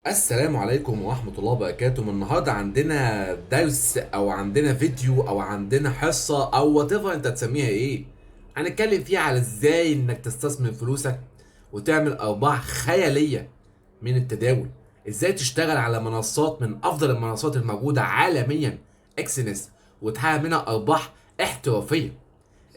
السلام عليكم ورحمة الله وبركاته. النهاردة عندنا درس أو عندنا فيديو أو عندنا حصة أو whatever أنت تسميها إيه، هنتكلم فيها على إزاي إنك تستثمر فلوسك وتعمل أرباح خيالية من التداول، إزاي تشتغل على منصات من أفضل المنصات الموجودة عالميا Exness وتحقق منها أرباح احترافية،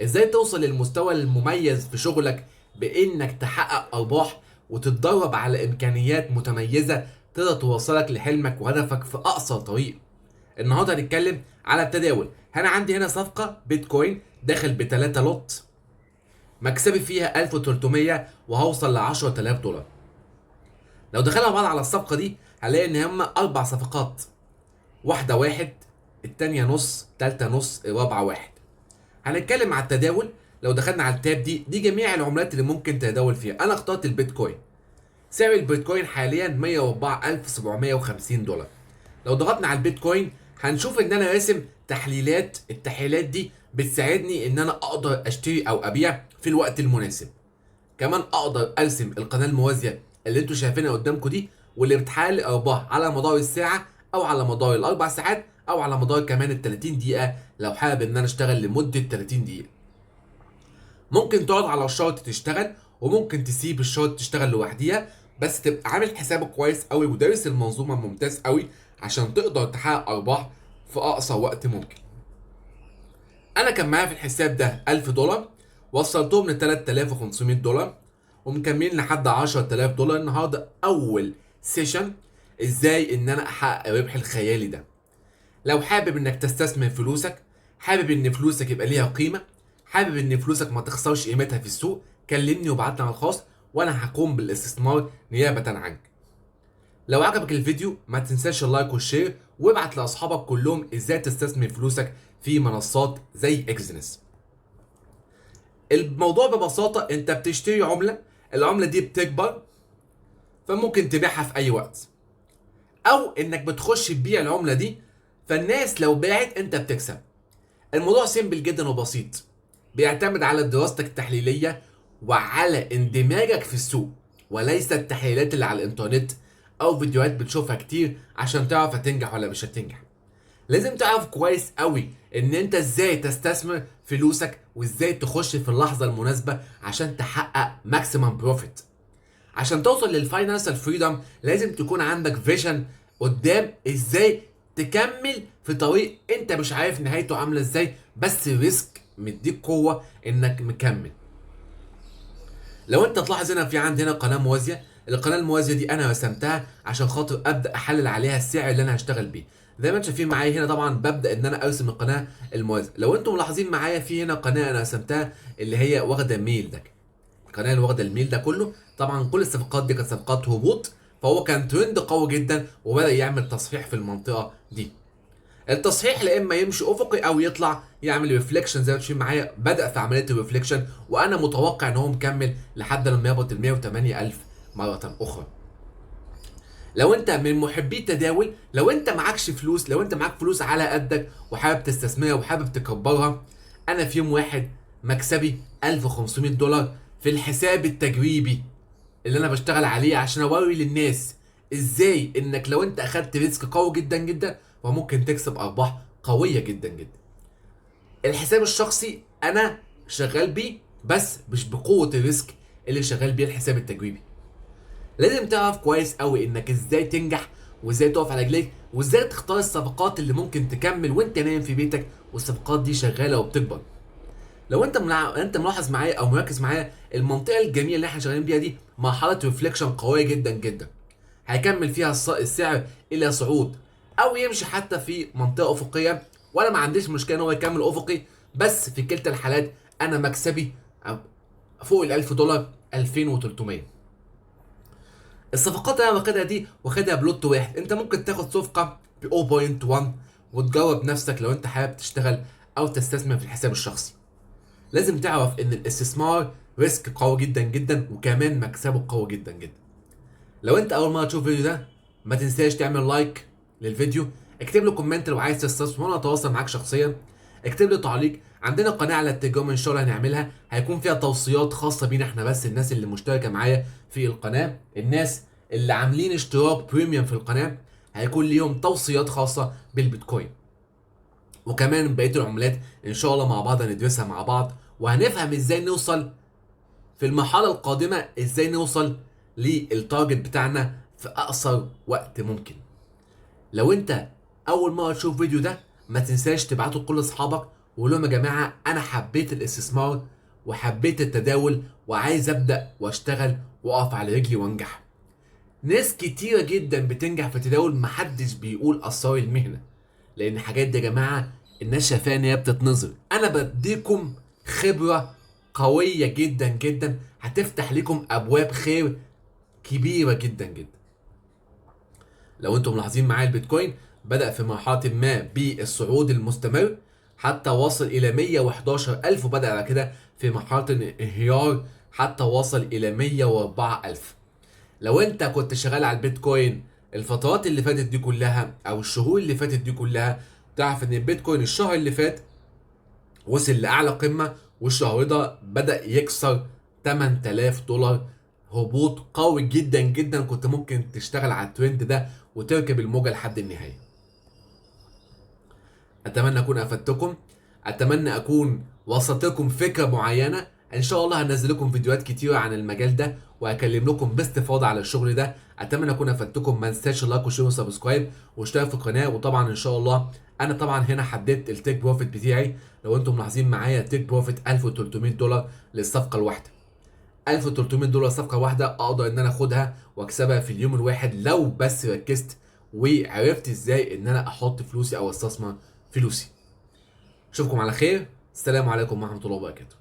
إزاي توصل للمستوى المميز في شغلك بإنك تحقق أرباح وتتدرب على إمكانيات متميزة تقدر توصلك لحلمك وهدفك في أقصر طريق. النهارده هنتكلم على التداول. أنا عندي هنا صفقة بيتكوين داخل ب3 lot، مكسبي فيها 1300 وهوصل ل 10000 دولار. لو دخلنا بعض على الصفقة دي هنلاقي إن هم 4 صفقات، واحدة واحد، التانية نص، تالتة نص، الرابعة واحد. هنتكلم على التداول. لو دخلنا على ال tab دي جميع العملات اللي ممكن تتداول فيها. أنا اخترت البيتكوين. سعر البيتكوين حاليا 104750 دولار. لو ضغطنا على البيتكوين هنشوف ان انا راسم تحليلات، التحليلات دي بتساعدني ان انا اقدر اشتري او ابيع في الوقت المناسب. كمان اقدر ارسم القناة الموازية اللي انتوا شايفينها قدامكم دي، واللي بتحقق ارباح على مدار الساعة او على مدار الاربع ساعات او على مدار كمان ال 30 دقيقة لو حابب ان انا اشتغل لمدة 30 دقيقة. ممكن تقعد على ال chart تشتغل، وممكن تسيب ال chart تشتغل لوحديها، بس تبقى عامل حسابك كويس قوي ودارس المنظومة ممتاز قوي عشان تقدر تحقق ارباح في اقصى وقت ممكن. انا كان معايا في الحساب ده 1000 دولار، وصلتهم ل 3500 دولار ومكملين لحد 10000 دولار. النهارده اول session ازاي ان انا احقق الربح الخيالي ده. لو حابب انك تستثمر فلوسك، حابب ان فلوسك يبقى ليها قيمة، حابب ان فلوسك ما تخسرش قيمتها في السوق، كلمني وابعتلي على الخاص وانا هقوم بالاستثمار نيابة عنك. لو عجبك الفيديو ما تنساش ال like وال share، وابعت لاصحابك كلهم ازاي تستثمر فلوسك في منصات زي Exness. الموضوع ببساطة انت بتشتري عملة، العملة دي بتكبر فممكن تبيعها في اي وقت، او انك بتخش تبيع العملة دي فالناس لو باعت انت بتكسب. الموضوع simple جدا وبسيط، بيعتمد على دراستك التحليلية وعلى اندماجك في السوق، وليس التحليلات اللي على الانترنت او فيديوهات بتشوفها كتير عشان تعرف هتنجح ولا مش هتنجح. لازم تعرف كويس قوي ان انت ازاي تستثمر فلوسك وازاي تخش في اللحظة المناسبة عشان تحقق maximum profit. عشان توصل لل financial freedom لازم تكون عندك vision قدام ازاي تكمل في طريق انت مش عارف نهايته عاملة ازاي، بس risk مديك قوة انك مكمل. لو انت تلاحظ هنا في عندي هنا قناة موازية، القناة الموازية دي انا رسمتها عشان خاطر ابدأ احلل عليها السعر اللي انا هشتغل بيه. زي ما انتم شايفين معايا هنا طبعا ببدأ ان انا ارسم القناة الموازية. لو انتم ملاحظين معايا في هنا قناة انا رسمتها اللي هي واخدة ميل ده، القناة اللي واخدة الميل ده كله، طبعا كل الصفقات دي كانت صفقات هبوط، فهو كان ترند قوي جدا وبدأ يعمل تصحيح في المنطقة دي. التصحيح لا اما يمشي افقي او يطلع يعمل reflection زي ما انتم شايفين معايا، بدأ في عملية ال reflection وانا متوقع ان هو مكمل لحد لما يهبط ال 108000 مرة اخرى. لو انت من محبي التداول، لو انت معكش فلوس، لو انت معاك فلوس على قدك وحابب تستثمرها وحابب تكبرها، انا في يوم واحد مكسبي 1500 دولار في الحساب التجريبي اللي انا بشتغل عليه عشان اوري للناس ازاي انك لو انت اخدت risk قوي جدا جدا فممكن تكسب ارباح قوية جدا جدا. الحساب الشخصي انا شغال بيه بس مش بقوة ال risk اللي شغال بيه الحساب التجريبي. لازم تعرف كويس قوي انك ازاي تنجح وازاي تقف على رجليك وازاي تختار الصفقات اللي ممكن تكمل وانت نايم في بيتك والصفقات دي شغالة وبتكبر. لو انت ملاحظ معايا او مركز معايا، المنطقة الجميلة اللي احنا شغالين بيها دي مرحلة reflection قوية جدا جدا، هيكمل فيها السعر الى صعود او يمشي حتى في منطقة افقية، وانا ما عنديش مشكلة ان هو يكمل افقي، بس في كلتا الحالات انا مكسبي فوق ال 1000 دولار، 2300. الصفقات اللي انا واخدها دي واخدها ب lot واحد، انت ممكن تاخد صفقة ب 0.1 وتجرب نفسك لو انت حابب تشتغل او تستثمر في الحساب الشخصي. لازم تعرف ان الاستثمار risk قوي جدا جدا وكمان مكسبه قوي جدا جدا. لو انت اول مرة تشوف الفيديو ده ما تنساش تعمل like للفيديو، اكتب لي comment لو عايز تستثمر وانا اتواصل معاك شخصيا، اكتب لي تعليق. عندنا قناة على التليجرام ان شاء الله هنعملها، هيكون فيها توصيات خاصة بينا احنا بس، الناس اللي مشتركة معايا في القناة، الناس اللي عاملين اشتراك premium في القناة هيكون ليهم توصيات خاصة بالبيتكوين، وكمان بقية العملات ان شاء الله مع بعض هندرسها مع بعض، وهنفهم ازاي نوصل في المرحلة القادمة، ازاي نوصل لل target بتاعنا في اقصر وقت ممكن. لو انت اول مرة تشوف فيديو ده ما تنساش تبعته لكل اصحابك وقول لهم يا جماعة انا حبيت الاستثمار وحبيت التداول وعايز ابدا واشتغل واقف على رجلي وانجح. ناس كتيرة جدا بتنجح في التداول، محدش بيقول اسرار المهنة، لان الحاجات دي يا جماعة الناس شايفاها ان هي بتتنظر. انا بديكم خبره قوية جدا جدا هتفتح لكم ابواب خير كبيرة جدا جدا. لو انتم ملاحظين معايا البيتكوين بدأ في مرحلة ما بالصعود المستمر حتى وصل إلى 111,000، وبدأ بعد كده في مرحلة الانهيار حتى وصل إلى 104,000. لو انت كنت شغال على البيتكوين الفترات اللي فاتت دي كلها أو الشهور اللي فاتت دي كلها، تعرف إن البيتكوين الشهر اللي فات وصل لأعلى قمة، والشهر ده بدأ يكسر 8000 دولار، هبوط قوي جدا جدا. كنت ممكن تشتغل على الترند ده وتركب الموجة لحد النهاية. أتمنى أكون أفدتكم، أتمنى أكون وصلت لكم فكرة معينة. إن شاء الله هنزل لكم فيديوهات كتيرة عن المجال ده وهكلم لكم باستفاضة على الشغل ده. أتمنى أكون أفدتكم. ما تنساش like و share و subscribe واشترك في القناة. وطبعا إن شاء الله أنا طبعا هنا حددت ال take profit بتاعي، لو أنتم ملاحظين معايا take profit 1300 دولار للصفقة الواحدة. 1300 دولار صفقة واحدة أقدر إن أنا أخدها وأكسبها في اليوم الواحد لو بس ركزت وعرفت إزاي إن أنا أحط فلوسي أو أستثمر فلوسي. أشوفكم على خير. السلام عليكم ورحمة الله وبركاته.